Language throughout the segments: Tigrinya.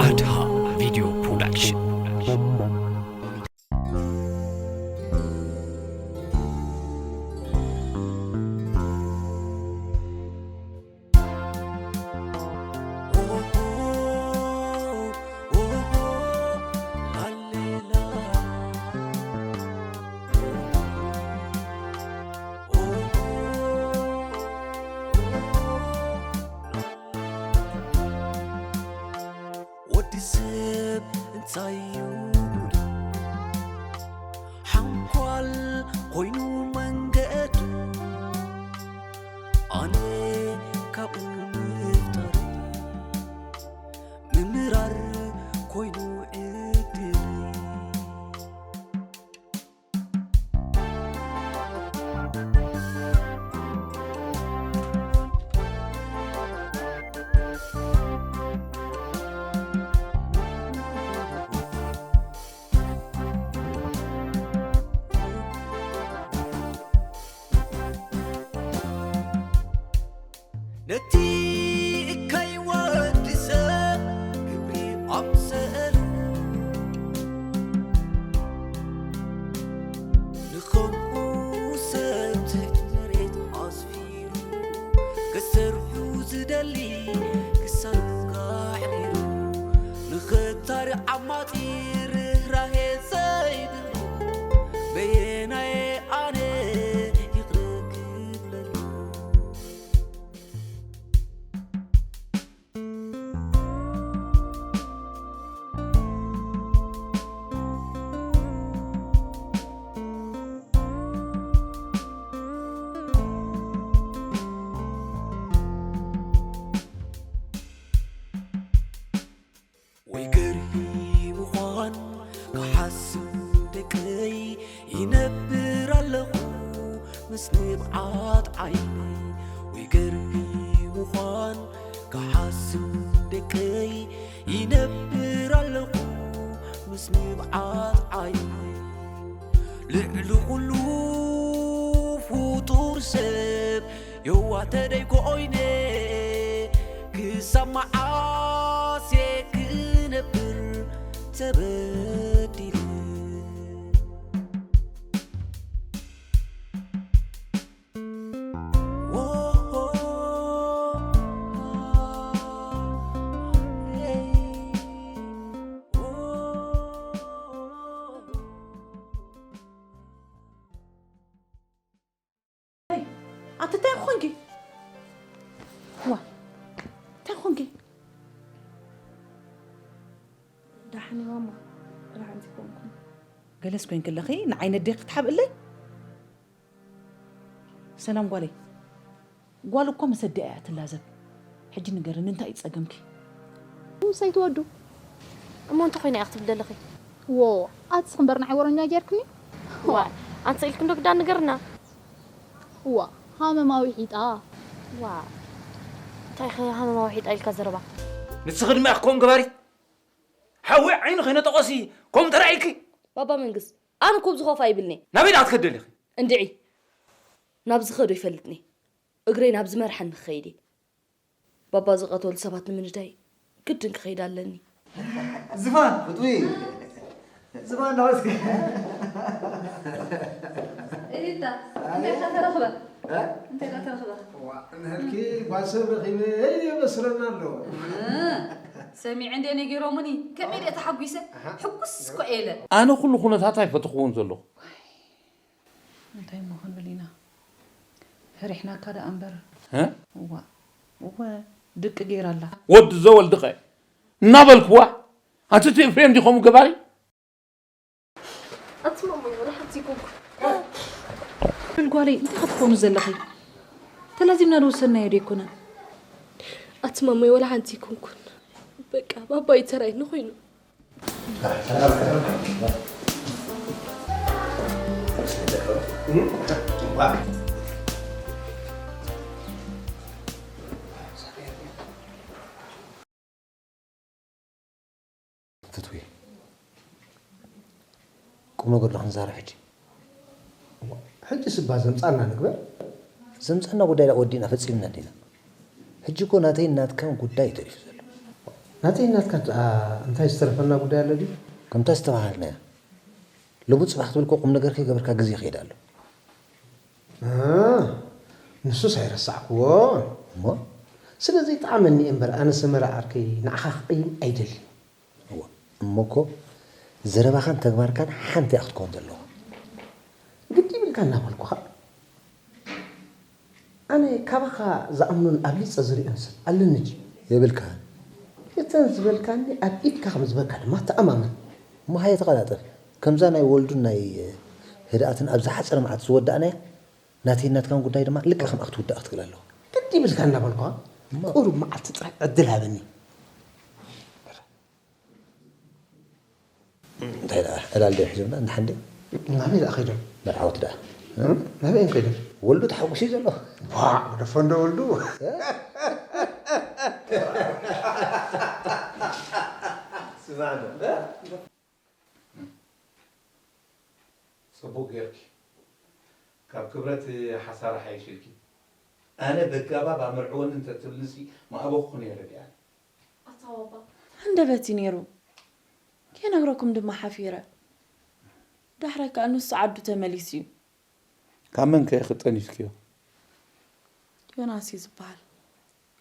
ኣድሃ ቪድዮ ፕሮዳክሽን። ወዲ ሰብ እንታይ እዩ ጉዱ? ሓንኳል ኮይኑ መንገዱ፣ ኣነ ካብኡ ምፍጣረይ፣ ምምራር ኮይኑ ዕድለይ። ነቲ እከይ ወዲ ሰብ ግብሪ ኣምሰሉ፣ ንኸምኡ ሰብ ትሕቲ መሬት ኣስፊሩ፣ ክሰርሑ ዝደሊ ክሳዱ ካሕሪሩ፣ ንኽታሪ ዓማጺ ርህራሄ ዘይብሉ፣ በየናየ ኣነ ይቕረ ክብለሉ? ወይ ገርሂ ምዃን ክሓስብ ደቀይ ይነብር ኣለኹ ምስ ንብዓት ዓይነይ። ወይ ገርሂ ምዃን ክሓስብ ደቀይ ይነብር ኣለኹ ምስ ንብዓት ዓይነይ። ልዕሊ ኩሉ ፍጡር ሰብ የዋህ ተደይ ኮይነ ክሳብ መዓስ እየ ክነብር ተበዲለ? ኣቲ እንታይ ኮንኪ? ዋ እንታይ ኮንኪ? ዳሕኒ ማማ ራሕንቲ ኮንኩ። ገለስ ኮይንኪ ኣለኺ ንዓይ ነዴ ክትሓብእለይ? ሰላም ጓለይ። ጓል እኮ ምስ ኣዲኣ እያ ትላዘብ። ሕጂ ንገርኒ እንታይ እዩ ጸገምኪ? ምስ ኣይትወዱ። እሞ እንታይ ኮይና እያ ክትብል ዘለኺ? ዎ፣ ኣትስ እምበር ንዓይ ወረኛ ጌርክኒ? ዋ፣ ኣንተ ኢልክ እንዶ ግዳ ንገርና። ዋ፣ ሃመማ ውሒጣ። ዋ፣ እንታይ ኸ ሃመማ ውሒጣ ኢልካ ዘረባ? ንስኺ ድማ ኢኺ ከምኡ ገባሪት። ሓዊ ዓይኑ ከይነጠቖሲ ከምኡ ተራእይኪ? ባባ መንግስ፣ ኣነ እኮ ብዝኸፍኣ ይብልኒ። ናበይ ደኣ ክትከዲ ኣለኺ? እንድዒ፣ ናብ ዝኸዶ ይፈልጥኒ። እግረይ ናብ ዝመርሓኒ ክኸይድ እየ። ባባ ዝቐተሉ ሰባት ንምንዳይ ግድን ክኸይድ ኣለኒ። ዝፋን ፍትዊ ዝፋን ናወስኪ። እታ እንታይ ኢኻ ተረኽበ? እንታይ ኢኻ ተረኽበ? ንህልኪ ጓል ሰብ ረኺበ የመስለና ኣሎ። ሰሚዐ እንደ ነጊሮሙኒ ከመይ ድየ ተሓጒሰ? ሕጉስ እኮ እየ ኢለ። ኣነ ኩሉ ኩነታት ኣይፈተኽዎን ዘለኹ። እንታይ እሞ ክንብል ኢና? ፈሪሕናካ ደኣ እምበር። እ? እዋ፣ እወ፣ ድቂ ገይራ ኣላ። ወዲ ዘወልድኸ እናበልክዋ፣ ኣንቲ እቲ ኤፍሬም ዲኸሙ ገባሪ? ኣቲ ማሞይ፣ ወላ ሓንቲ ይኮንኩን። ብል ጓለይ፣ እንታይ ክትኮኑ ዘለኺ? ተላዚምና ዝወሰናዮ ዶ ኣይኮነን? ኣቲ ማሞይ፣ ወላ ሓንቲ ይኮንኩን። በቃ፣ ባባይ ተራይ ንኾይኑ። ፍትዊ፣ ቁም ነገር ዶ ክንዛረብ ሕጂ? ሕጂ ስባ ዘምጻና ንግበር። ዘምጻና ጉዳይ ዳ ወዲና ፈጺምና እንዲና። ሕጂ እኮ ናተይን ናትካን ጉዳይ እዩ ተሪፉ ዘሎ። ናተይ ናትካ ደኣ እንታይ ዝተረፈና ጉዳይ ኣሎ ድዩ? ከምታ ዝተባሃልናያ፣ ሎሚ ጽባሕ ክትብል እኮ ቁም ነገር ከይገበርካ ግዜ ይኸይድ ኣሎ። እ፣ ንሱስ ኣይረሳዕክዎን። እሞ? ስለ ዘይጠዓመኒ እየ እምበር፣ ኣነ ሰመረ ዓርከይ ንዓኻ ክቕይም ኣይደልን። እዋ፣ እሞ እኮ ዘረባኻን ተግባርካን ሓንቲ እያ ክትከውን ዘለዋ። ግዲ ይብልካ እናበልኩኻ። ኣነ ካባኻ ዝኣምኖን ኣብሊጸ ዝርእዮን ሰብ ኣለኒ ድዩ? የብልካን። እተን ዝበልካኒ ኣብ ኢድካ ከም ዝበልካ ድማ ተኣማመን። እሞ ሃየ ተቐላጠፍ። ከምዛ ናይ ወልዱን ናይ ህድኣትን ኣብ ዝሓጸረ መዓልቲ ዝወዳእናያ፣ ናተይን ናትካን ጉዳይ ድማ ልክዕ ከምኣ ክትውዳእ ክትክእል ኣለዋ። ግዲ ይብልካ እናበልኳ፣ እሞ ቁሩብ መዓልቲ ጥራይ ዕድል ሃበኒ። እንታይ ደኣ ዕላል ዶ ሒዞምና እንዳ ሓንዴ? ናበይ ደኣ ከይዶም? መርዓውቲ ደኣ? እም? ናበይ እዮም ከይዶም? ወልዱ ተሓጒሱ እዩ ዘሎ። ዋዕ፣ ግደፎ እንዶ ወልዱ። ስማዕ እንዶ። ጽቡቕ ጌርኪ። ካብ ክብረት ሓሳር ሓይሽ ኢልኪ። ኣነ በጋባብ ኣመርዕወኒ እንተ ትብልንሲ ምኣበኹ ነይረ ድኣ። ኣታ ባባ፣ ሃንደበት እዩ ነይሩ። ከይነግረኩም ድማ ሓፊረ። ዳሕራይ ከኣ ንሱ ዓዱ ተመሊሱ እዩ። ካብ መን ከ ኢኺ ጠኒስክዮ? ዮናስ እዩ ዝበሃል።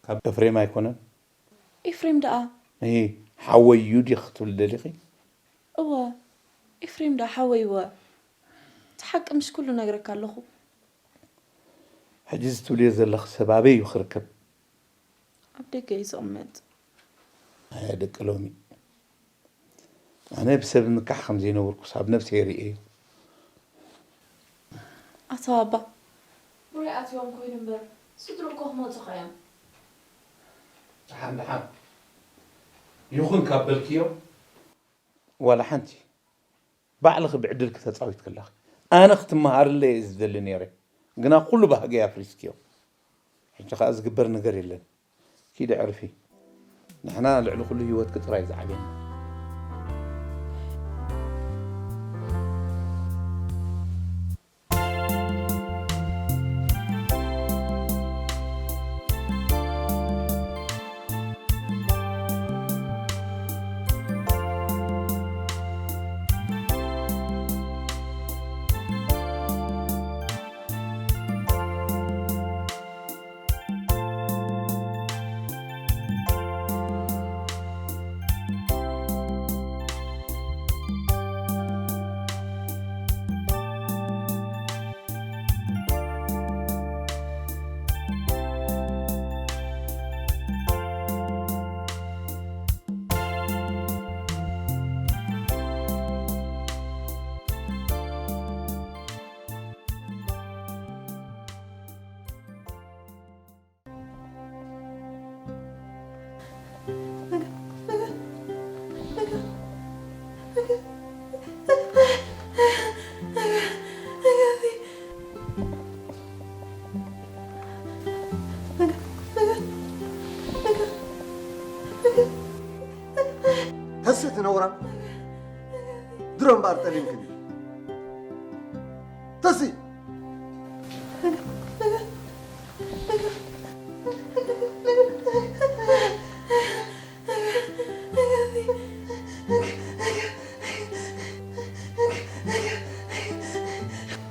ካብ ኤፍሬም ኣይኮነን? ኤፍሬም ደኣ? እሂ፣ ሓወይ እዩ ዲኺ ክትብሊ ደሊኺ? እወ፣ ኤፍሬም ደኣ ሓወይ እወ። እቲ ሓቂ ምሽ ኩሉ ነግረካ ኣለኹ። ሕጂ እዚ ትብልዮ ዘለኺ ሰብ ኣበይ እዩ ክርከብ? ኣብ ደገ እዩ ዝቕመጥ። ኣያ ደቂ ሎሚ። ኣነ ብሰብ ምካሕ ከም ዘይነበርኩስ ኣብ ነብሰይ ርእየዮ። ኣታ ባባ፣ ቡሬ ኣትዮም ኮይኑ እምበር፣ ስድሩ እኮ ክመጹኻ እዮም። ደሓን ደሓን። ይኹን ካብ በልክዮ፣ ዋላ ሓንቲ። ባዕልኺ ብዕድልኪ ተጻዊትኪ ኣለኺ። ኣነ ክትመሃርለይ እየ ዝደሊ ነይረ፣ ግና ኩሉ ባህገይ ኣፍሪስክዮ። ሕጂ ኸኣ ዝግበር ነገር የለን። ኪዲ ዕርፊ። ንሕና ልዕሊ ኩሉ ህይወትኪ ጥራይ ዝዓብየና። ተስእ እቲ ነውራም። ድሮ እምበኣር ጠሊምክኒ። ተስእ።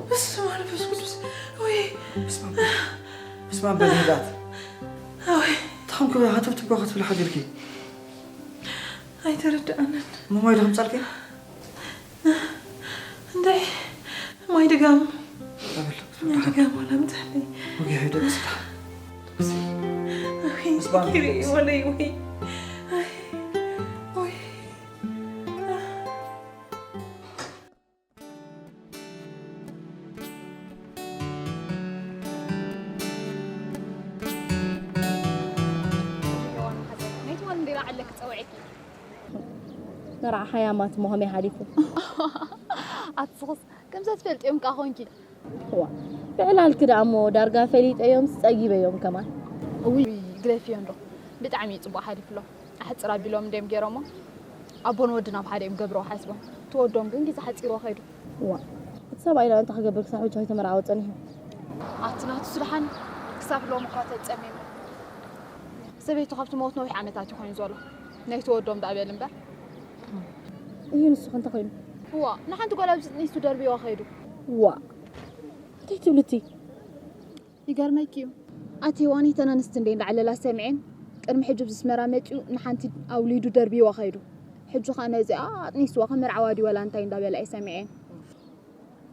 በስመ ኣብ መንፈስ ቅዱስ። ወይ። በስመ ኣብ። በስመ ኣብ በል ህድኣት። ኣወይ። እንታይ ኮንኪ ሃተፍትፍ ክትብሊ ሓዲርኪ? ኣይተረድኣንን። እሞ ማይ ዶ ከምጻልኪ? እንታይ? ማይ ድጋም። ኣበል። ማይ ድጋም ዋላ ምጻለይ። ወጊሑ ደቅስካ። ኣይ፣ በስመ ኣብ። ይርኢ ወለይ ወይ። ኣይ፣ ወይ። ነቲ ወን እንዴ ላዓለክ ጸውዐኪ። መርዓ ሓያማት እሞ ከመይ ሓሊፉ? ኣትስኽስ ከምዛ ትፈልጥዮም ከኣ ኾንኪ። እዋ፣ ብዕላልኪ ደኣ እሞ ዳርጋ ፈሊጠዮምስ ጸጊበዮም ከማን። እውይ፣ ግደፍዮ እንዶ። ብጣዕሚ እዩ ጽቡቕ ሓሊፍሎ። ኣሕጽር ኣቢሎም እንድዮም ገይሮሞ። ኣቦን ወድን ኣብ ሓደ እዮም ገብርዎ ሓስቦም። እቲ ወዶም ግን ግዜ ሓጺርዎ ከይዱ። እዋ፣ እቲ ሰብኣይ ደኣ እንታይ ክገብር ክሳብ ሕጂ ከይተመርዓወ ጸኒሑ? ኣቲ ናቱ ስልሓን ክሳብ ሎሚ እኳ ተጸሚሙ። ሰበይቱ ካብቲ ሞት ነዊሕ ዓመታት እዩ ኮይኑ ዘሎ። ናይ ተወዶም ደኣ በል እምበር። እዩ ንስኹ እንታይ ኮይኑ? እዋ፣ ንሓንቲ ጓል ኣብዚ ጥኒሱ ደርብዋ ከይዱ። ዋ እንታይ ትብልቲ? ይገርመኪ እዩ። ኣቲ ዋኒ ተናንስቲ እንደ እንዳዓለላ ሰሚዐን። ቅድሚ ሕጂ ኣብዚ ኣስመራ መፂኡ ንሓንቲ ኣውሊዱ ደርብዋ ከይዱ። ሕጂ ኸዓ ነዚኣ ኣጥኒስዋ ከመርዓዋ ድዩ ወላ እንታይ እንዳበላ እየ ሰሚዐን።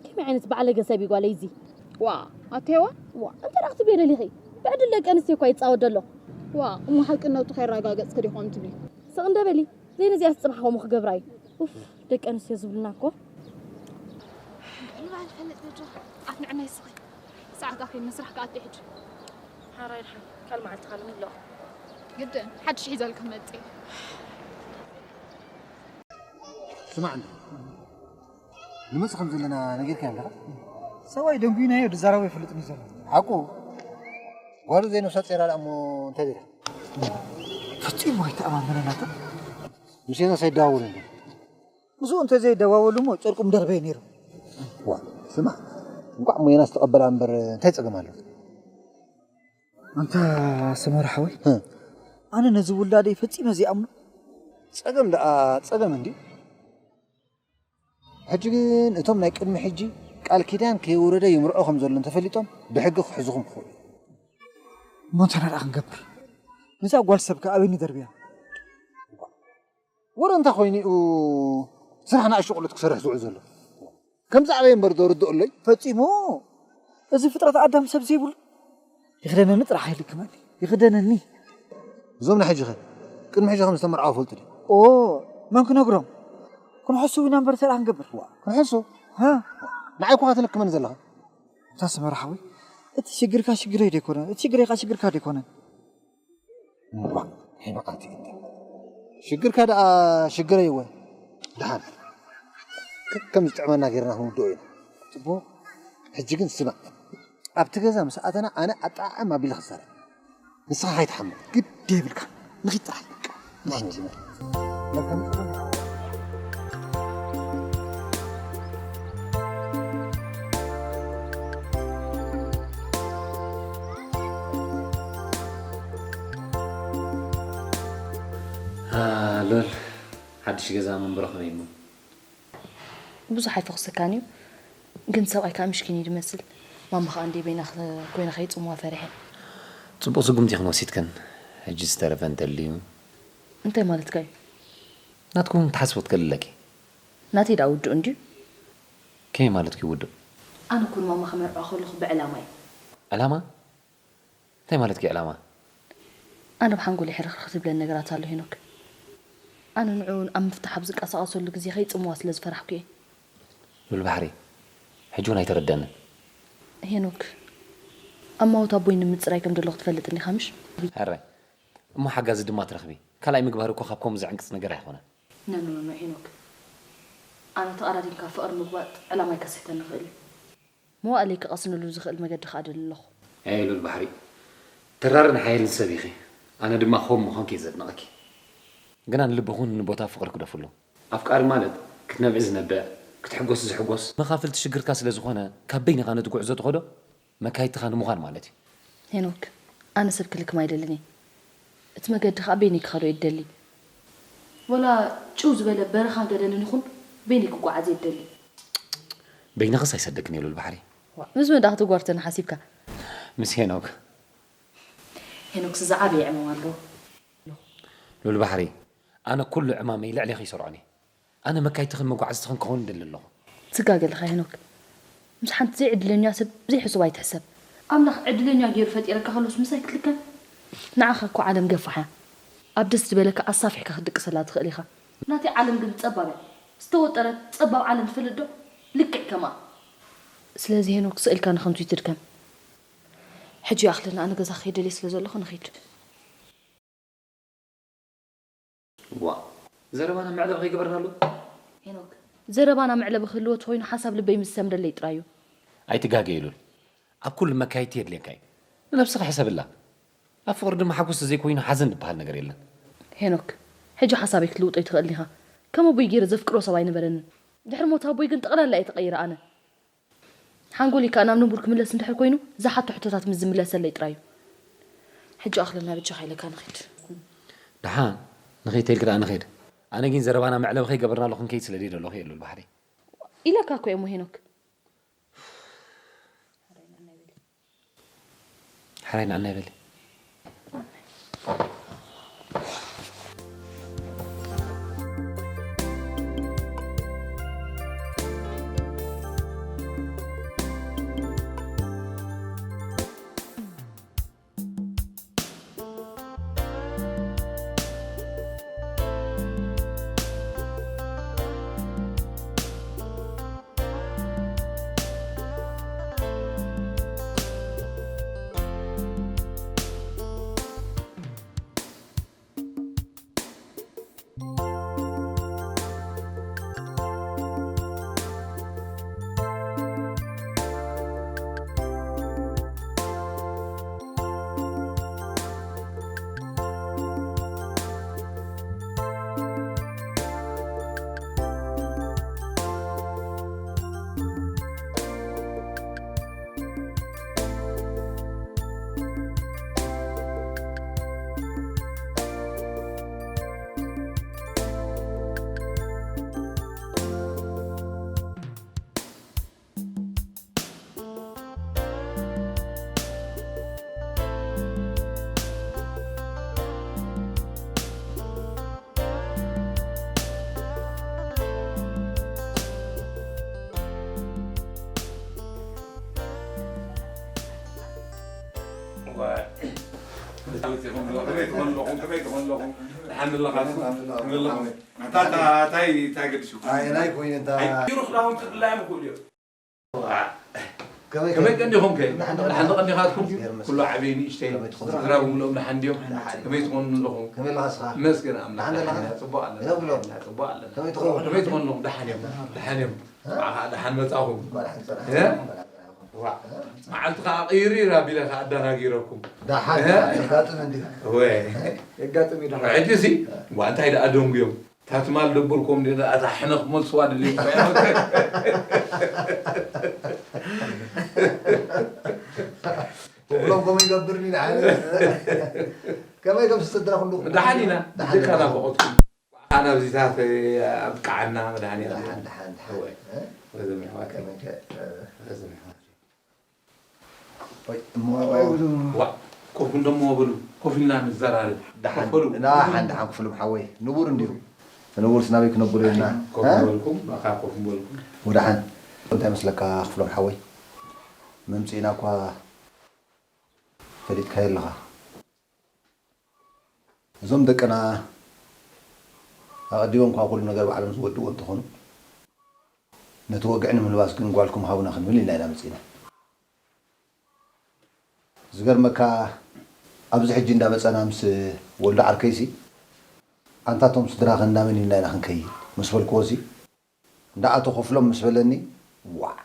ከመይ ዓይነት ባዕለገ ሰብ እዩ ጓለይ እዚ? ዋ ኣቴዋ ዋ እንታይ ደኣ ክትብሊ ደሊኺ? ብዕድል ደቂ ኣንስትዮ እኳ ይፃወት ዘሎ። ዋ እሞ ሓቅነቱ ከይረጋገፅኪ ዲኹም ትብሊ? ስቕ እንደ በሊ። ዘይነዚኣ ዝፅባሕ ከምኡ ክገብራ እዩ። ኡፍ ደቂ ኣንስትዮ ዝብልና እኮ። ንባዕል ፈልጥ በጃ ኣትንዕና ይስኺ። ሰዓት ኣኺል ንስራሕ ከኣቲ ሕጂ። ሓራይ ድሓን ካልእ መዓልቲ ካልእ ምለኦ። ግድን ሓድሽ ሒዘልካ መፅእ። ስማዕ እንዶ ንመጽእ ከም ዘለና ነጊርካዮም ዲኻ? ሰብኣይ ደንጉይናዮ ዝዛረቦ ኣይፈልጥን እዩ ዘሎ። ሓቁ ጓሉ ዘይነብሳ ጼራ ደኣ እሞ እንታይ ዜራ? ፈጺሙ ኣይተኣማመነን ኣታ። ምስ ዮናስ ኣይደዋወልን ድዩ? ምስኡ እንተዘይደዋወሉ እሞ ጨርቁ ምደርበየ ነይሩ። ዋ ስማዕ እንቋዕ እሞ ዮናስ ተቐበላ እምበር እንታይ ጸገም ኣሎ? ኣንታ ሰመረ ሓወይ፣ ኣነ ነዚ ውላደይ ፈጺመ ዘይኣምኖ። ጸገም ደኣ ጸገም እንድዩ። ሕጂ ግን እቶም ናይ ቅድሚ ሕጂ ቃል ኪዳን ከየውረደ ይምርዖ ከም ዘሎ እንተፈሊጦም ብሕጊ ክሕዙኹም ክኽእሉ እዮም። እሞ እንታይ ደኣ ክንገብር? ነዛ ጓል ሰብ ከ ኣበይ ንደርብያ? ወረ እንታይ ኮይኑ እዩ ስራሕ ንኣሽቱ ቆልዑት ክሰርሕ ዝውዕል ዘሎ? ከምዚ ኣበይ እምበር ዶ ርድኦ ኣሎይ? ፈጺሙ እዚ ፍጥረት ኣዳም ሰብ ዘይብሉ ይኽደነኒ ጥራሕ ኣይልክመኒ ይኽደነኒ። እዞም ናይ ሕጂ ኸ ቅድሚ ሕጂ ከም ዝተመርዓው ፈልጡ ድዩ? ኦ መን ክነግሮም? ክንሕሱ ኢና እምበር እንታይ ደኣ ክንገብር? ክንሕሱ ሃ ንዓይ እኳ ትልክመኒ ዘለኻ። እታ ሰመረ ሓወይ እቲ ሽግርካ ሽግረይ ደይኮነ እቲ ሽግረይ ከዓ ሽግርካ ደይኮነ። እምባ ሄኖክ ኣንቲ እንተ ሽግርካ ደኣ ሽግረይ እወ ደሓን ከከም ዝጥዕመና ጌርና ክንውድኦ ኢና። ጽቡቕ ሕጂ ግን ስማዕ ኣብቲ ገዛ ምስ ኣተና ኣነ ኣጠዓዕም ኣቢለ ክዛረብ ንስኻ ከይትሓምቕ ግዲ የብልካ ንኺድ ጥራሕ በቃ። ሎል ሓድሽ ገዛ መንበሮ ከመይ እሞ? ብዙሕ ኣይፈኹሰካን እዩ ግን ሰብኣይ ከዓ ምሽኪን እዩ ዝመስል ማማ ከዓ እንደ በይና ኮይና ከይፅምዋ ፈሪሐ። ፅቡቕ ስጉምቲ ኢኽን ወሲድክን። ሕጂ ዝተረፈ እንተልዩ እንታይ ማለትካ እዩ? ናትኩም ትሓስቦ ትከልለኪ። ናተይ ደኣ ውዱእ እንድዩ። ከመይ ማለትኪ ውዱእ? ኣነ እኮ ንማማ ከመርዖ ከለኹ ብዕላማ እዩ። ዕላማ? እንታይ ማለትኪ ዕላማ? ኣነ ብሓንጎለይ ሕርኽርኽ ዝብለኒ ነገራት ኣሎ ሄኖክ። ኣነ ንዕኡ ኣብ ምፍታሕ ኣብ ዝንቀሳቐሰሉ ግዜ ከይጽምዋ ስለ ዝፈራሕኩ እየ። ሉል ባሕሪ፣ ሕጂ እውን ኣይተረድኣንን። ሄኖክ፣ ኣማውት ኣቦይ ንምጽራይ ከም ዘለኹ ትፈልጥኒ ኢኻ ምሽ? ሕራይ፣ እሞ ሓጋዚ ድማ ትረኽቢ። ካልኣይ ምግባር እኮ ካብ ከምኡ ዝዕንቅጽ ነገር ኣይኮነን። ኖኖኖኖ ሄኖክ፣ ኣነ ተቐዳዲምካ ፍቕሪ ምግባጥ ዕላማይ ከስሕተኒ ይኽእል እዩ። መዋእለይ ክቐስነሉ ዝኽእል መገዲ ከኣ እደሊ ኣለኹ። ኣየ ሉል ባሕሪ፣ ተራርን ሓየልን ሰብ ኢኺ፣ ኣነ ድማ ከምኡ ምዃንኪ እየ ዘድንቐኪ። ግና ንልብኹን ንቦታ ፍቕሪ ክደፍሉ። ኣፍቃሪ ማለት ክትነብዒ ዝነብዕ፣ ክትሕጎሲ ዝሕጎስ፣ መኻፍልቲ ሽግርካ ስለ ዝኾነ ካብ በይንኻ ነቲ ጉዕዞ ትኸዶ መካይድትኻ ንምዃን ማለት እዩ። ሄኖክ፣ ኣነ ሰብ ክልክም ኣይደልን እየ። እቲ መገዲ ከኣ በይነይ ክኸዶ እየ ዝደሊ። ወላ ጭው ዝበለ በረኻን ገደልን ይኹን በይነይ ክጓዓዝ እየ ዝደሊ። በይንኽስ ኣይሰደክን እየ ሉል ባሕሪ። ምስ መን ደኣ ክትጓርተኒ ሓሲብካ? ምስ ሄኖክ። ሄኖክስ ዝዓበየ ዕማም ኣለዎ። ሉል ባሕሪ፣ ኣነ ኩሉ ዕማመይ ልዕሌኺ ኣይሰርዖን እየ። ኣነ መካይትኽን መጓዕዝትኽን ክኸውን እደሊ ኣለኹ። ትጋገ ኣለኻ ሄኖክ። ምስ ሓንቲ ዘይዕድለኛ ሰብ ዘይሕሱብ ኣይትሕሰብ። ኣምላኽ ዕድለኛ ገይሩ ፈጢረካ ከሎስ ምሳይ ክትልከም? ንዓኻ እኮ ዓለም ገፋሕ እያ። ኣብ ደስ ዝበለካ ኣሳፊሕካ ክትድቅሰላ ትኽእል ኢኻ። ናተይ ዓለም ግን ጸባብ እያ። ዝተወጠረት ጸባብ ዓለም ትፈልጥ ዶ? ልክዕ ከምኣ። ስለዚ ሄኖክ ስቕ ኢልካ ንኸንቱ ኣይትድከም። ሕጂ ይኣኽለና ኣነ ገዛ ክኸይድ ደልየ ስለ ዘለኹ ንኺድ። ዋእ ዘረባና መዕለቢ ከይገበርናሉ። ሄኖክ ዘረባና መዕለቢ ክህልዎ ተኾይኑ ሓሳብ ልበይ ምስ ዝሰምረለይ ጥራይ እዩ። ኣይትጋገ ሉል ኣብ ኩሉ መካየድቲ የድልየካ እዩ። ንነብስኻ ሕሰብላ። ኣብ ፍቕሪ ድማ ሓጎስ ተዘይኮይኑ ሓዘን ዝበሃል ነገር የለን። ሄኖክ ሕጂ ሓሳበይ ክትልውጦ ኣይትኽእልን ኢኻ። ከም ኣቦይ ገይረ ዘፍቅሮ ሰብ ኣይነበረንን። ድሕሪ ሞት ኣቦይ ግን ጠቕላላ እየ ተቐይረ ኣነ። ሓንጎለይ ከኣ ናብ ንቡር ክምለስ እንድሕር ኮይኑ ዝሓቶ ሕቶታት ምስ ዝምለሰለይ ጥራይ እዩ። ሕጂ ኣኽለና በጃኻ ኢለካ ንኺድ። ደሓን ንኸይተልክ ደኣ ንኸይድ። ኣነ ግን ዘረባና መዕለቢ ከይገበርናሉ ክንከይድ ስለ ደይደለኹ እየ ሉል ባሕሪ። ኢለካ እኮ እየ ሄኖክ። ሕራይ ንዓና ይበሊ። እንታይ ገድሽኩም? ኣየናይ ኮይኑ እንታ ይሩኽ ዳውን ትጥላዮም ይኽእሉ እዮም። ከመይ ቀኒኹም ከ? ደሓን ዶ ቀኒኻትኩም? ኩሉ ዓብይ ንእሽተይ ስድራ ብምልኦም ደሓን ድዮም? ከመይ ትኾኑ ኣለኹም? ከመይ ኣለኻ ስኻ? መስገን ኣምላኽ ደሓን ኣለኻ? ጽቡቕ ኣለና። ጽቡቕ ኣለና። ከመይ ትኾኑ? ከመይ ትኾኑ ኣለኹም? ደሓን እዮም። ደሓን እዮም። ከዓ ደሓን መጻኹም። መዓልቲ ከዓ ቅይር ኣቢለ ከዓ ኣዳናጊረኩም። ደሓን የጋጥም እንዲ። ወይ የጋጥም እዩ ደሓን። ሕጂ ሲ ዋ እንታይ ደኣ ደንጉዮም። እታ ትማል ደበልኩም ድየ ደኣ እታ ሕነ ክመልስዋ ደልዮም። ክብሎም ከምኡ ይገብርኒ ደሓን ከመይ ከም ስድራ ኩሉ ደሓን ኢና ደሓን ደካ ናፍቆትኩም ኣናብዚታት ኣብቅዓና መድሃኒ ደሓን ደሓን ደሓን ወይ ረዘም ይሕዋት ከመይ ከ ረዘም ይሕዋት ወይ እሞ ዋ ኮፍ እንደሞ በሉ ኮፍ ኢልና ንዘራረብ ደሓን ኮፈሉ ደሓን ደሓን ክፍሎም ሓወይ ንቡር እንድዩ ንቡር ስናበይ ክነብሩ ኢልና ኮፍ በልኩም ኣኻ ኮፍ በልኩም ወደሓን እንታይ መስለካ ክፍሎም ሓወይ መምፅእና እኳ ፈሊጥካዮ ኣለኻ እዞም ደቅና ኣቐዲሞም ካብ ኩሉ ነገር ባዕሎም ዝወድእዎ እንተኾኑ ነቲ ወግዒ ንምልባስ ግን ጓልኩም ሃቡና ክንብል ኢልና ኢና መፂና ዝገርመካ ኣብዚ ሕጂ እንዳመፀና ምስ ወልዶ ዓርከይሲ ኣንታቶም ስድራኸ እንዳመን ኢልና ኢና ክንከይድ ምስ በልክዎሲ እንዳኣቶ ከፍሎም ምስ በለኒ ዋዕ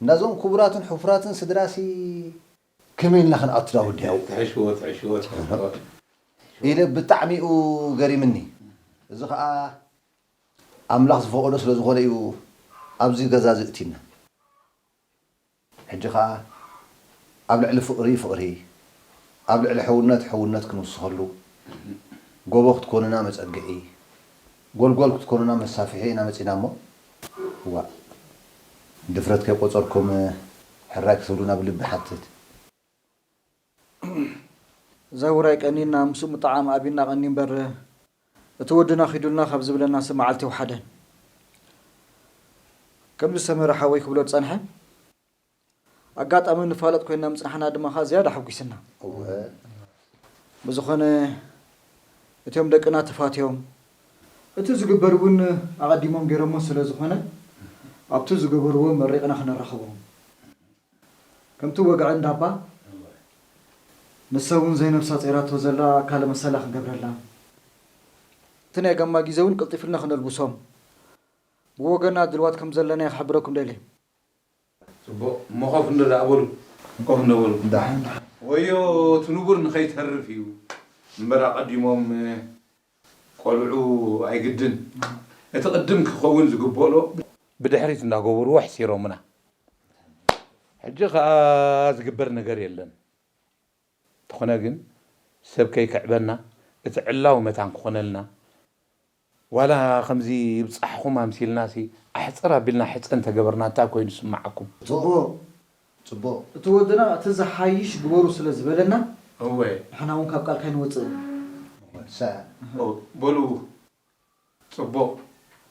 እንዳዞም ክቡራትን ሕፉራትን ስድራሲ ከመይ ኢልና ክንኣቱ ዳ ወዲ ያው ትሕሽዎ ትሕሽዎ ትሕሽዎ ኢለ ብጣዕሚኡ ገሪምኒ። እዚ ኸኣ ኣምላኽ ዝፈቐዶ ስለ ዝኾነ እዩ ኣብዚ ገዛ እዚ እቲና። ሕጂ ኸኣ ኣብ ልዕሊ ፍቕሪ ፍቕሪ፣ ኣብ ልዕሊ ሕውነት ሕውነት ክንውስኸሉ፣ ጎቦ ክትኮኑና መጸግዒ፣ ጎልጎል ክትኮኑና መሳፍሒ ኢና መጺና እሞ፣ ዋእ፣ ድፍረት ከይቆጸርኩም ሕራይ ክትብሉና ብልቢ ይሓትት። እዛ ውራይ ቀኒና ምስኡ ምጥዓም ኣብዩና ቀንዩ እምበር እቲ ወድና ኺዱልና ካብ ዝብለናሲ መዓልቲ ኣይወሓደን። ከምዚ ሰመረ ሓወይ ክብሎ ዝጸንሐ፣ ኣጋጣሚ ንፋለጥ ኮይንና ምጽናሕና ድማ ኸኣ ዝያዳ ሓጒስና። ብዝኾነ እቲኦም ደቅና ተፋትዮም፣ እቲ ዝግበር እውን ኣቐዲሞም ገይሮሞ ስለ ዝኾነ ኣብቲ ዝገበርዎ መሪቕና ኽንራኸቦም። ከምቲ ወግዒ እንዳባ ንሳ እውን ዘይነብሳ ጸይራቶ ዘላ ኣካለ መሰላ ክንገብረላ እቲ ናይ ጋማ ጊዘ እውን ቅልጢፍልና ክነልብሶም ብወገና ድልዋት ከም ዘለናዮ ክሕብረኩም ደልየ። ጽቡቕ እሞ ኮፍ እንዶ ደኣ በሉ ኮፍ እንዶ በሉ ዳሕን ወዮ እቲ ንቡር ንኸይተርፍ እዩ እምበር ኣቐዲሞም ቆልዑ ኣይግድን እቲ ቅድም ክኸውን ዝግበኦ ብድሕሪት እንዳገበርዎ ኣሕሲሮምና ሕጂ ኸኣ ዝግበር ነገር የለን እንተኾነ ግን ሰብ ከይክዕበና እቲ ዕላዊ መታን ክኾነልና፣ ዋላ ከምዚ ይብጻሕኹም ኣምሲልናሲ ኣሕጽር ኣቢልና ሕጸ እንተገበርና እንታይ ኮይኑ ዝስምዓኩም? ጽቡቕ፣ ጽቡቕ። እቲ ወድና እቲ ዝሓይሽ ግበሩ ስለ ዝበለና፣ እወ። ንሕና እውን ካብ ቃል ካይንወጽእ። ሰ- ኦ፣ በሉ፣ ጽቡቕ።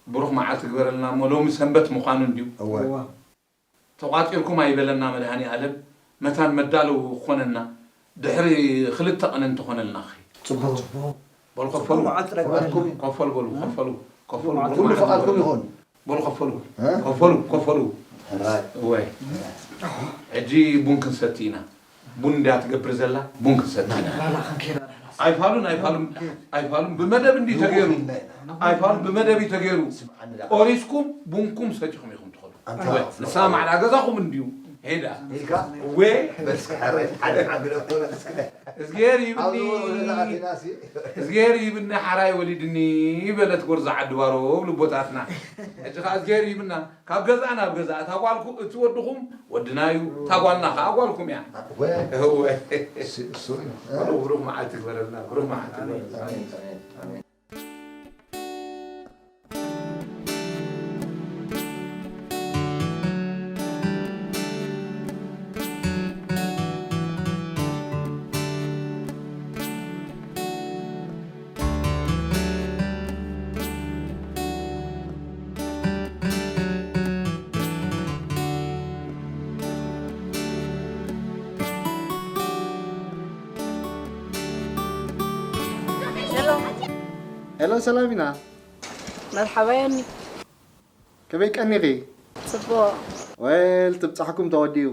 ብሩኽ መዓልቲ ግበረልና እሞ ሎሚ ሰንበት ምዃኑ እንድዩ። እወ። እዋ። ተቋጺርኩም ኣይበለና መድሃኒ ኣለም፣ መታን መዳለዊ ክኾነና ድሕሪ ክልተ ቀነ እንተኾነልና ኸ? ጽቡቕ። በሉ ከፈሉ። ጽቡቕ መዓልቲ ዳግመ ከፈሉ፣ ከፈሉ፣ በሉ፣ እ? ከፈሉ፣ ከፈሉ። ጽቡቕ መዓልቲ። ኩሉ ፍቓድኩም ይኹን። በሉ ከፈሉ። እ? ከፈሉ፣ ከፈሉ። ሕራይ። ወይ። ሕጂ ቡን ክንሰቲ ኢና። ቡን እንድያ ትገብር ዘላ፣ ቡን ክንሰቲ ኢና። ላላ ክንከይድ ኣለና። ኣይፋሉን፣ ኣይፋሉን፣ ኣይፋሉን። ብመደብ እንድዩ ተገይሩ። ኣይፋሉን፣ ብመደብ እዩ ተገይሩ። ቆሪስኩም፣ ቡንኩም ሰቲኹም ኢኹም ትኸዱ። ኣንታ ወይ፣ ንሳ ማዕዳ ገዛኹም እንድዩ። ሄዳ። ኢልካ? ወይ። በስ፣ ሕራይ፣ ሓደ ዓንግለ እኮ በስ። እዝጌር ይብኒ። ኣብዚ ወለላ ኣቴናሲ። እዝጌር ይብኒ ሓራይ ወሊድኒ በለት ጎርዛ ዓዲ ባሮ ብልቦታትና። ሕጂ ኸዓ እዝጌር ይብና። ካብ ገዛ ናብ ገዛ፣ እታ ጓልኩ-፣ እቲ ወድኹም ወድና እዩ፣ እታ ጓልና ኸዓ ጓልኩም እያ። ወ-፣ እወ። እሱ፣ እሱ እዩ። ብሩኽ፣ ብሩኽ መዓልቲ ግበረልና፣ ብሩኽ መዓልቲ ኣሜን፣ ግበረልና። ኣሜን፣ ኣሜን፣ ኣሜን። ሄሎ፣ ሰላም ኢና። መርሓባ ዮኒ። ከመይ ቀኒኺ? ጽቡቕ። ወል፣ ትብጻሕኩም ተወዲኡ።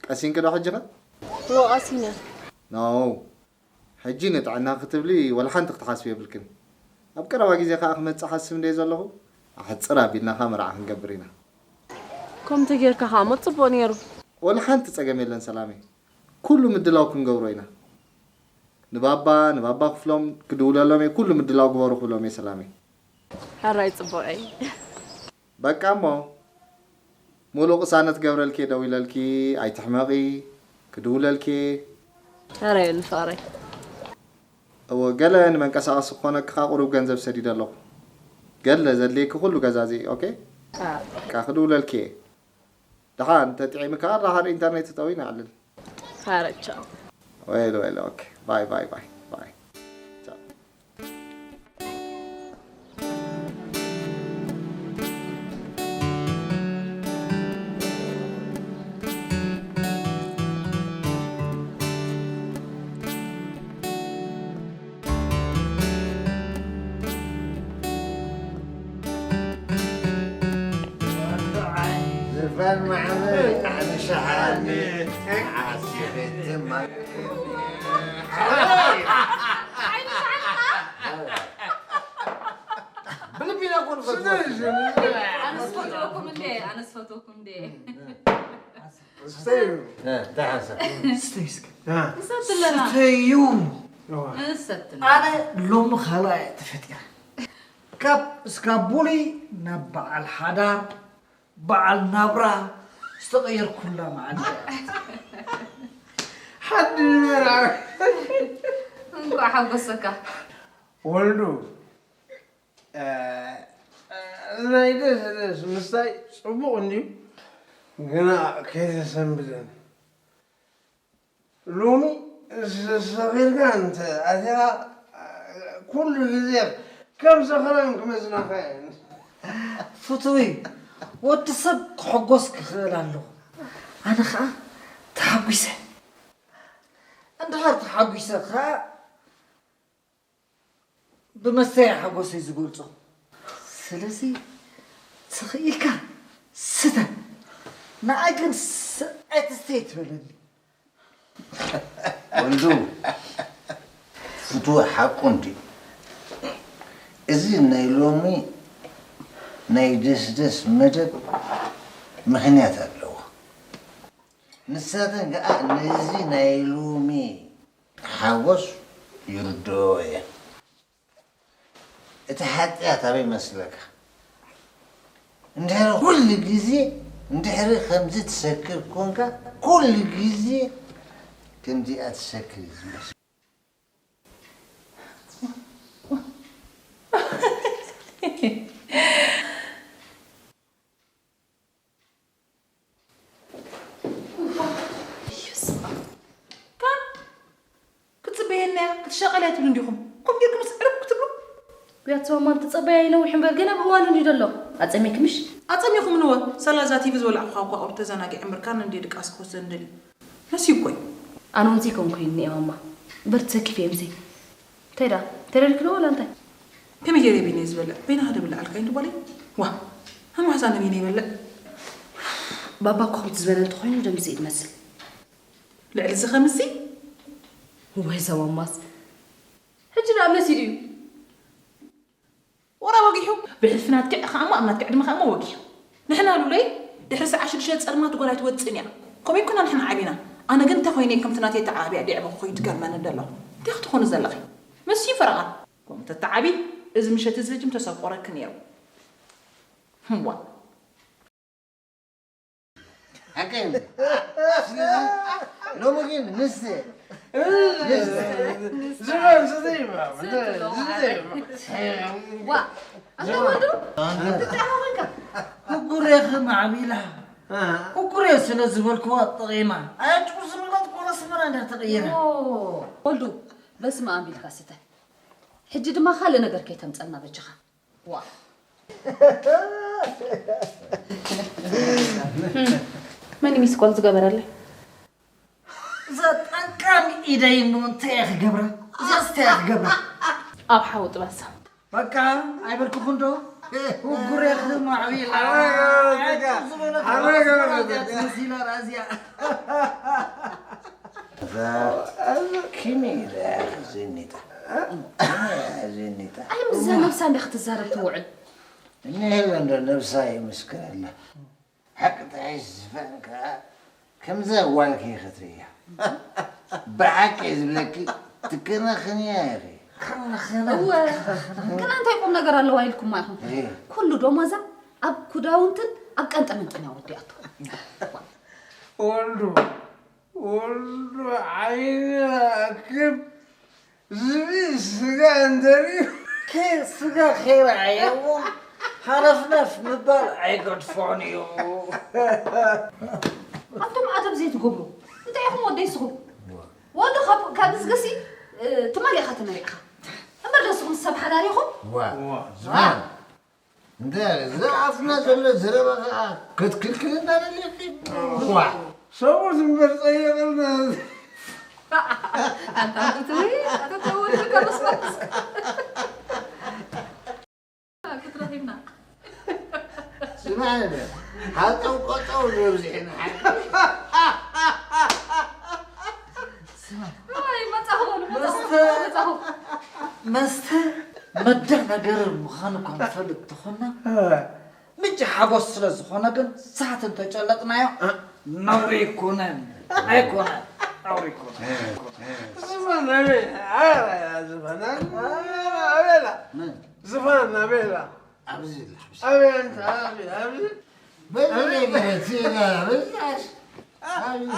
ቀሲንኪ ዶ ሕጂ ኸ? እወ፣ ቀሲነ። ኖ። ሕጂ ንጥዕና ክትብሊ ወላ ሓንቲ ክትሓስቢ የብልክን። ኣብ ቀረባ ግዜ ከኣ ክመጽእ ሓስብ እንደ ዘለኹ፣ ኣሕጽር ኣቢልና ከኣ መርዓ ክንገብር ኢና። ከምኡ ተጌርካ ከኣ እሞ ጽቡቕ ነይሩ። ወላ ሓንቲ ጸገም የለን ሰላመይ። ኩሉ ምድላው ክንገብሮ ኢና። ንባባ፣ ንባባ ክፍሎም ክድውለሎም እየ፣ ኩሉ ምድላው ግበሩ ክብሎም እየ ሰላመይ። ሕራይ ጽቡቐይ። በቃ እሞ፣ ሙሉእ ቅሳነት ገብረልኪ ደዊለልኪ፣ ኣይትሕመቒ፣ ክድውለልኪ። ኧረ የለ ፍቕረይ። እወ፣ ገለ ንመንቀሳቐሲ ክኾነኪ ከኣ ቁሩብ ገንዘብ ሰዲደ ኣለኹ። ገለ ዘድልየኪ ኩሉ ገዛዝኢ፣ ኦኬ? ኣዎ። በቃ ክድውለልኪ እየ። ደሓን፣ እንተጥዒምካ ደሓር ኢንተርኔት እተዊ ነዕልል። ኧረ ቻው። ወይለ፣ ወይለ፣ ኦኬ። ባይ፣ ባይ፣ ባይ፣ ባይ። ቻው። ዝፈን ማዕበል ዓቢ ሸሓኒ ዓስብቲ ማይ። ብልቢ ኢና እኮ ንፈትዎ። ኣነስ ፈትወኩም እንዴ፣ ኣነስ ፈትወኩም እንዴ። ስተዩ። እ፣ እንታይ ሓንሳብ? ስተዩ እስከ። እ። ንሰቲ ኣለና። ስተዩ። እዋ። ንሰቲ ኣለና። ኣነ ሎሚ ካልኣይ እየ ተፈጢረ። ካብ እስካቡሊ ናብ በዓል ሓዳር፣ በዓል ናብራ ዝተቐየርኩላ መዓልቲ እያ። ሓዲ መርዓ። እንኳዕ ሓጎሰካ። ወልዱ፣ እ፣ እ፣ ናይ ደስ ደስ ምስታይ ጽቡቕ እንድዩ፣ ግና ከይተሰንብደኒ። ሎሚ ስ-፣ ሰኺርካ እንተ ኣቲኻ፣ ኩሉ ግዜ ከም ሰኽራም ክመዝነኻ እየ። ፍቱይ፣ ወዲ ሰብ ክሕጎስ ክኽእል ኣለዎ። ኣነ ኸኣ ተሓጒሰ። እንድሕር ተሓጒሰ ኸኣ ብመስተይ ሓጎሰይ ዝገልጾ። ስለዚ ስኺ ኢልካ ስተ። ንዓይ ግን ስ-፣ ኣይትስተይ ትበለኒ። ወልዱ፣ ፍትወ ሓቁ እንድዩ። እዚ ናይ ሎሚ ናይ ደስደስ መደብ ምኽንያት ኣለዎ። ንሳተን ከኣ ነዚ ናይ ሎሚ ሓጎስ ይርድኦ እየን። እቲ ሓጢኣት ኣበይ መስለካ? እንድሕሪ ኩሉ ግዜ፣ እንድሕሪ ከምዚ ትሰክር ኮንካ፣ ኩሉ ግዜ ከምዚኣ ትሰክር እዩ ዝመስል። ክትሻቐል እያ ትብሉ እንዲኹም። ከምኡ ጌርኩምስ ዕርብ ክትብሉ። ጉያት ሰው ማም ትጸበያ ይነውሕ እምበር ገና ብእዋኑ እንዲዩ ዘሎ። ኣጸሚክምሽ? ኣጸሚኹም ንወ። ሰላዛ ቲቪ ዝበላዕኹ እኳ ኣብኡ ተዘናጊዐ እምበር ካን እንዴ ድቃስ ክወስድ እንደሊ። ነሲ እኮይ። ኣነ እውን ዘይኮንኩ እየ እኒኤ ማማ። በርትሰኪፍ እየ ምሴ። እንታይ ደኣ? ተደልክዶ ወላ እንታይ? ከመይ ገይረ በይነይ ዝበልዕ? በይናኻ ዶ ብልዓልካ ይንዱ ጓለይ? ዋ፣ ኣማሕዛ ነበይነ ይበልዕ? ባባ እኮ ከምቲ ዝበለ እንተኾይኑ ደምሲ እዩ ዝመስል። ልዕሊ እዚ ከምዚ? ወይ እዛ ማማስ። ሕጂ ደኣ መሲሉ እዩ። ወረ ወጊሑ። ብሕልፊ ናትኪ ኸኣ እሞ፣ ኣብ ናትኪ ዕድመ ኸኣ እሞ ወጊሑ። ንሕና ሉለይ ድሕሪ ሰዓት ሽዱሽተ ጸልማት ጓል ኣይትወጽእን እያ። ከምኡ ይኩና ንሕና ዓቢና። ኣነ ግን እንተ ኾይነ ከምቲ ናተይ ተዓብያ ዲዕበ ኾይኑ ትገርመኒ ደሎ። እንታይ ክትኾኑ ዘለኺ? መሲ ፈረቓ። ከምኡ ተተዓቢ፣ እዚ ምሸት እዚ ህጅም ተሰቆረኪ ነይሩ። ህዋ። ሓቀይ። ስለዚ ሎሚ ግን ንስተ። ንስተ። ዝበል ስተይ እባ። ዋ፣ ኣታ ወንድም፣ እንታይ ኾንካ? ህጉሬኺ ማዕቢላ። ህጉሬ ስለ ዝበልክዋ ጠቒማ። ኣጭቁ ዝበለት ኮነ ስመራ እንዳተቐየረ። ኦ፣ ወልዱ፣ በስመ ኣብ ኢልካ ስተ። ሕጂ ድማ ካልእ ነገር ከይተምጸልና በጃኻ። ዋ። መን እዩ ሚስ ኮል ዝገበረለይ? እዛ ጠንቃሚ ኢደይ እሞ እንታይ እየ ክገብራ? እዚኣስ እንታይ እየ ክገብራ? ኣብ ሓዊ ጥበሳ። በቃ ኣይበልኩኹን ዶ? ውጉር እየ ክማዕቢላ። ሓመድ ገበረትካ። ሓመድ ገበረትካ። መሲላ ራዚያ። እዛ ከመይ ኢላ እያ ዘኒጣ? ከመይ እያ ዘኒጣ? ኣይ፣ ምስዛ ነብሳ እንዳ ክትዛረብ ትውዕል። እኒሀ እንዶ ነብሳ ይምስክረላ። ሓቂ ጥራይ ዝፋን ከኣ ከምዛ ጓል ከይኸትርያ። ብሓቂ ዝብለኪ ትከናኸንያ ኢኺ። እወ፣ ግን እንታይ ቁም ነገር ኣለዋ ኢልኩማ ኢኹም? እየ። ኩሉ ደሞዛ ኣብ ኩዳውንትን ኣብ ቀንጠመንጠን እያ ወዲኣቶ። ወልዱ፣ ወልዱ ዓይኒ ኣክብ ዝብኢ ስጋ እንተሪኡ። ከ-፣ ስጋ ከይረኣየ እሞ ሃነፍነፍ ምባል ኣይገድፎን እዩ። ኣንቱም ኣደብ ዘይትገብሩ እንታይ ኢኹም ወደይ ስኹም? ወልዱ ካብ፣ ካብ ዝገሲ፣ እ፣ ትማሊ ኢኻ ተመሪዕኻ። እምበር ዶ ንስኹም ሰብ ሓዳር ኢኹም? ዋ፣ ዋ። ዝባን። እንተ እዚ ኣፍና ዘሎ ዘረባ ኸዓ ክትክልክልና ደሊኺ? ዋ! ሰብኡት እምበር ጸየቐልና። ኣታ ክትሪ፣ ኣታ ተወልድ ከመስመስ። ክትረኺብና። ስማዕ፣ ሃጠው ቆጠው ንብዝሒ ንሓቂ። ኣይ፣ መጻኹ በሉ፣ መጻኹ፣ መስተ፣ መጻኹ። መስተ መዳ ነገር ምዃኑ እኳ ንፈልጥ ተኾንና፣ እ። ምንጪ ሓጎስ ስለ ዝኾነ ግን ሰዓት እንተጨለጥናዮ፣ እ። ነውሪ ኣይኮነን፣ ኣይኮነን፣ ነውሪ ኣይኮነን። እ፣ እ። ዝፋን ኣበይ? ኣበይ፣ ዝፋን ኣበይ? ኣበይ? ምን? ዝፋን ኣበይ? ኣብዚ ኣላ፣ ኣብዚ። ኣበይ ኣንታ፣ ኣብዚ፣ ኣብዚ። በዚ ኣበይ? ነገር እቲ ኢላ፣ በዚ ኣሽ-፣ ኣብዚ።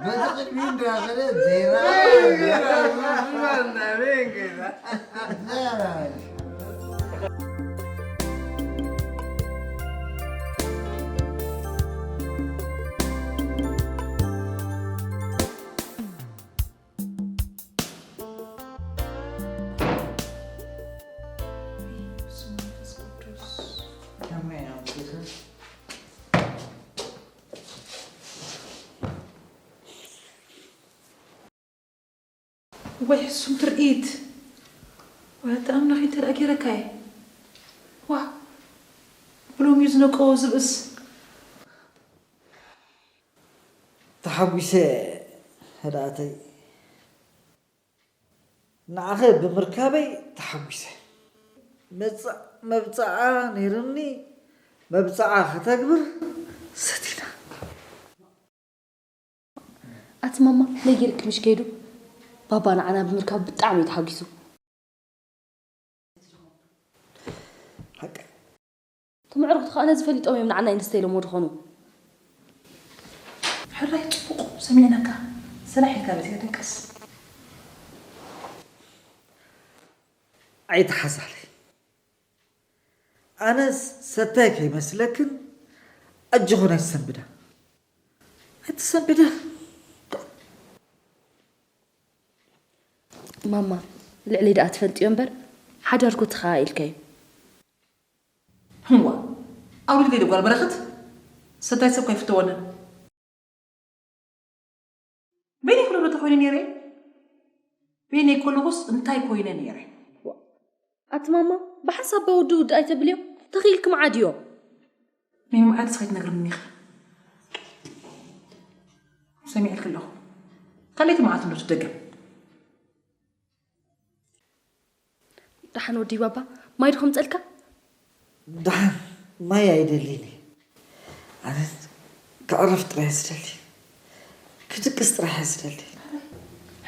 በዚ ቅድሚ እንዳኸደ ዜና። ኣበይ ገይራ፣ ዝፋን ኣበይ ገይራ። ዜና። ወይ ሕሱም ትርኢት! ወይ ኣታ ኣምላኽ፣ እንታይ ደኣ ገይረካ እየ? ዋ! ብሎሚ እዩ ዝነቀዎ ዝብእስ። ተሓጒሰ ህድኣተይ። ንዓኸ ብምርካበይ ተሓጒሰ። መብጽ-፣ መብጽዓ ነይርኒ፣ መብጽዓ ከተግብር ሰቲና። ኣቲ ማማ፣ ነጊርኪ ምሽ ከይዱ? ባባ ንዓና ብምርካቡ ብጣዕሚ እዩ ተሓጒሱ። ሓቂ። እቶም ኣዕሩኽቲ ኸኣ ነዚ ፈሊጦም እዮም ንዓና ኣይንስተይሎም ወድኾኑ። ሕራይ ጽቡቕ ሰሚዕናካ። ሰላሕ ኢልካ በዚኣ ደቅስ። ኣይትሓዛለይ። ኣነ ሰታይ ከይመስለክን ኣጆኹን ኣይትሰንብዳ። ኣይትሰንብዳ። ማማ፣ ልዕሊ ደኣ ትፈልጥዮ እምበር፣ ሓዳርኩ ትኸኣ ኢልካዩ። ህዋ፣ ኣውሊድ ከይደ ጓል በረኸት፣ ሰታይ ሰብ ከይፍተወንን። በይነይ ክሎ ዶ ተኾይነ ነይረ? በይነይ ከለኹስ እንታይ ኮይነ ነይረ? ኣቲ ማማ፣ ብሓንሳብ ባውዲ ውዲ ኣይተብልዮ፣ ተኽኢልኪ መዓድዮ። ናይ መዓድ እስኸ ኣይትነግርኒ ኢኺ። ሰሚዕልኪ ኣለኹ። ካልኣይቲ መዓልቲ እንዶ ትደገም። ደሓን ወዲ ባባ፣ ማይ ዶ ከምጸልካ? ደሓን፣ ማይ ኣይደልይን እየ። ኣነ ከዕርፍ ጥራይ እየ ዝደሊ። ክድቅስ ጥራይ እየ ዝደሊ።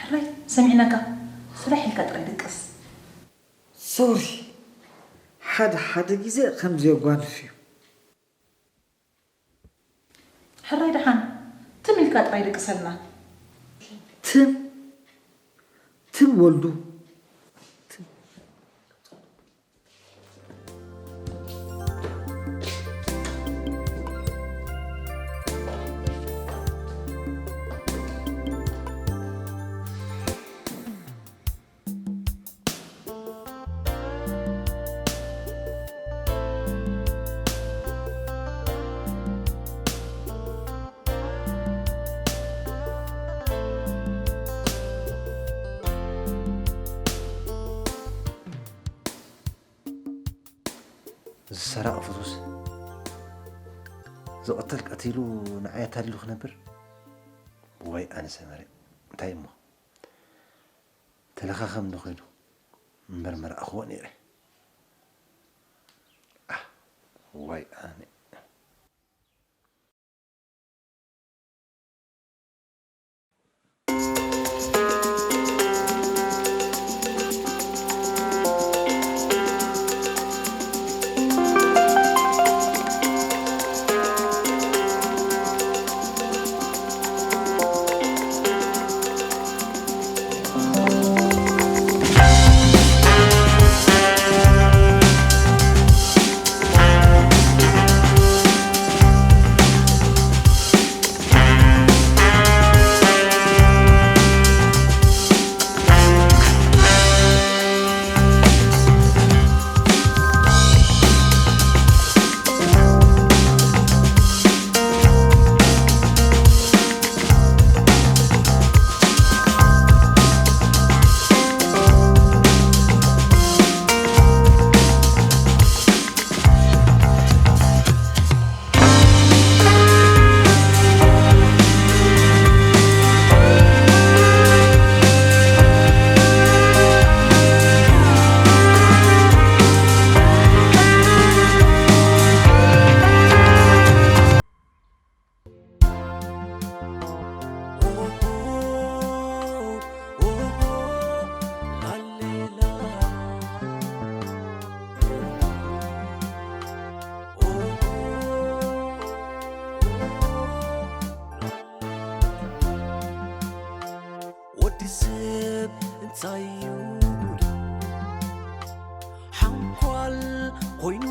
ሕራይ፣ ሰሚዕናካ። ስራሕ ኢልካ ጥራይ ድቅስ። ሶሪ፣ ሓደ ሓደ ግዜ ከምዚ የጓንፍ እዩ። ሕራይ ደሓን፣ ትም ኢልካ ጥራይ ድቅሰልና። ትም፣ ትም ወልዱ፣ ትም። ዝሰረቐ ፍቱስ፣ ዝቐተል ቀቲሉ ንዓይ ኣታሊሉ ክነብር? ወይ ኣነ ሰመረ፣ እንታይ እሞ? ተለኻኸም እንዶ ኮይኑ እምበር ምረኣኽዎ ነይረ። ኣህ፣ ዋይ ኣነ። ወዲ ሰብ እንታይ እዩ ሓንኳል ኮይኑ